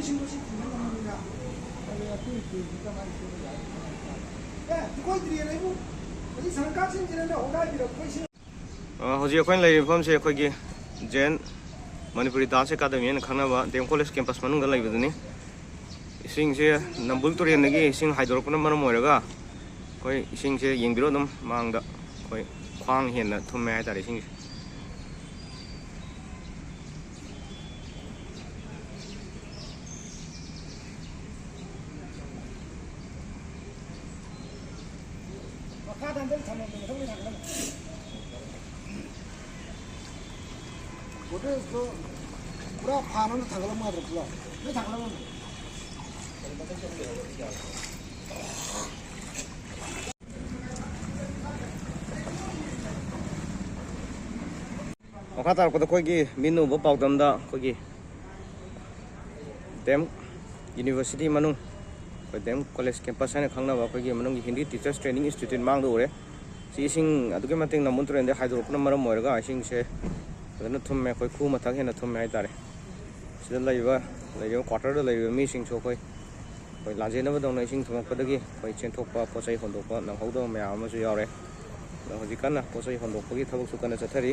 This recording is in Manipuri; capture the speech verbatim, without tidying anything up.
ꯏꯁꯤꯡꯗꯣ ꯁꯤ ꯊꯤꯡꯕ ꯉꯝꯃꯅꯤꯅ꯫ ꯑꯗꯨꯅ ꯑꯩꯈꯣꯏ ꯇꯨꯔꯦꯜꯁꯤ ꯀꯃꯥꯏꯅ ꯁꯦꯝꯕ ꯌꯥꯏ? ꯑꯦ, ꯑꯩꯈꯣꯏ ꯇꯨꯔꯦꯜ ꯍꯥꯏꯕꯨ ꯍꯧꯖꯤꯛ ꯁꯔꯀꯥꯔꯁꯤꯡꯁꯤꯅꯅꯦ ꯍꯣꯠꯅꯕꯤꯔꯛꯄ ꯏꯁꯤꯡ꯫ ꯑ, ꯍꯧꯖꯤꯛ ꯑꯩꯈꯣꯏꯅ ꯂꯩꯔꯤꯕ ꯃꯐꯝꯁꯦ ꯑꯩꯈꯣꯏꯒꯤ ꯖꯦꯟ ꯃꯅꯤꯄꯨꯔꯤ ꯗꯥꯟꯁ ꯑꯦꯀꯥꯗꯃꯤ ꯍꯥꯏꯅ ꯈꯪꯅꯕ ꯗꯤ ꯑꯦꯝ ꯀꯣꯂꯦꯖ ꯀꯦꯝꯄꯁ ꯃꯅꯨꯡꯗ ꯂꯩꯕꯗꯨꯅꯤ꯫ ꯏꯁꯤꯡꯁꯦ ꯅꯝꯕꯨꯜ ꯇꯨꯔꯦꯜꯗꯒꯤ ꯏꯁꯤꯡ ꯍꯥꯏꯗꯣꯔꯛꯄꯅ ꯃꯔꯝ ꯑꯣꯏꯔꯒ ꯑꯩꯈꯣꯏ ꯏꯁꯤꯡꯁꯦ ꯌꯦꯡꯕꯤꯔꯣ ꯑꯗꯨꯝ ꯃꯥꯡꯗ ꯑꯩꯈꯣꯏ ꯈ꯭ꯋꯥꯡ ꯍꯦꯟꯅ ꯊꯨꯝꯃꯦ ꯍꯥꯏꯇꯥꯔꯦ ꯏꯁꯤꯡꯁꯦ꯫ ꯃꯈꯥꯗ ꯍꯟꯗꯛ ꯊꯝꯃꯝꯕ ꯃꯊꯛꯇ ꯊꯥꯡꯒꯠꯂꯝꯃꯣ꯫ ꯒꯣꯗ꯭ꯔꯦꯖꯇꯣ ꯄꯨꯔꯥ ꯐꯥꯟ ꯑꯃ ꯊꯥꯡꯒꯠꯂꯝꯃꯣ ꯌꯥꯗ꯭ꯔꯣ ꯄꯨꯂꯞ? ꯂꯣꯏ ꯊꯥꯡꯒꯠꯂꯝꯃꯣ꯫ ꯃꯈꯥ ꯇꯥꯔꯛꯄꯗ ꯑꯩꯈꯣꯏꯒꯤ ꯃꯤꯠꯅ ꯎꯕ ꯄꯥꯎꯗꯝꯗ ꯑꯩꯈꯣꯏꯒꯤ ꯗꯦꯝ ꯌꯨꯅꯤꯚꯔꯁꯤꯇꯤ ꯃꯅꯨꯡ, ꯑꯩꯈꯣꯏ ꯗꯦꯝ ꯀꯣꯂꯦꯖ ꯀꯦꯝꯄꯁ ꯍꯥꯏꯅ ꯈꯪꯅꯕ ꯑꯩꯈꯣꯏꯒꯤ ꯃꯅꯨꯡꯒꯤ ꯍꯤꯟꯗꯤ ꯇꯤꯆꯔꯁ ꯇ꯭ꯔꯦꯅꯤꯡ ꯏꯟꯁꯇꯤꯇ꯭ꯌꯨꯠ ꯃꯥꯡꯗ ꯎꯔꯦ꯫ ꯁꯤ ꯏꯁꯤꯡ ꯑꯗꯨꯛꯀꯤ ꯃꯇꯤꯛ ꯅꯝꯕꯨꯜ ꯇꯨꯔꯦꯜꯗꯒꯤ ꯍꯥꯏꯗꯣꯔꯛꯄꯅ ꯃꯔꯝ ꯑꯣꯏꯔꯒ ꯏꯁꯤꯡꯁꯦ ꯐꯖꯅ ꯊꯨꯝꯃꯦ, ꯑꯩꯈꯣꯏ ꯈꯨ ꯃꯊꯛ ꯍꯦꯟꯅ ꯊꯨꯝꯃꯦ ꯍꯥꯏꯇꯥꯔꯦ꯫ ꯁꯤꯗ ꯂꯩꯔꯤꯕ, ꯂꯩꯔꯤꯕ ꯀ꯭ꯋꯥꯇꯔꯗ ꯂꯩꯔꯤꯕ ꯃꯤꯁꯤꯡꯁꯨ ꯑꯩꯈꯣꯏ, ꯑꯩꯈꯣꯏ ꯂꯥꯟꯖꯦꯟꯅꯕꯗꯧꯅ ꯏꯁꯤꯡ ꯊꯨꯝꯃꯛꯄꯗꯒꯤ ꯑꯩꯈꯣꯏ ꯆꯦꯟꯊꯣꯛꯄ, ꯄꯣꯠ ꯆꯩ ꯍꯣꯟꯗꯣꯛꯄ ꯅꯪꯍꯧꯗꯕ ꯃꯌꯥꯝ ꯑꯃꯁꯨ ꯌꯥꯎꯔꯦ꯫ ꯑꯗꯣ ꯍꯧꯖꯤꯛ ꯀꯟꯅ ꯄꯣꯠ ꯆꯩ ꯍꯣꯟꯗꯣꯛꯄꯒꯤ ꯊꯕꯛꯁꯨ ꯀꯟꯅ ꯆꯠꯊꯔꯤ꯫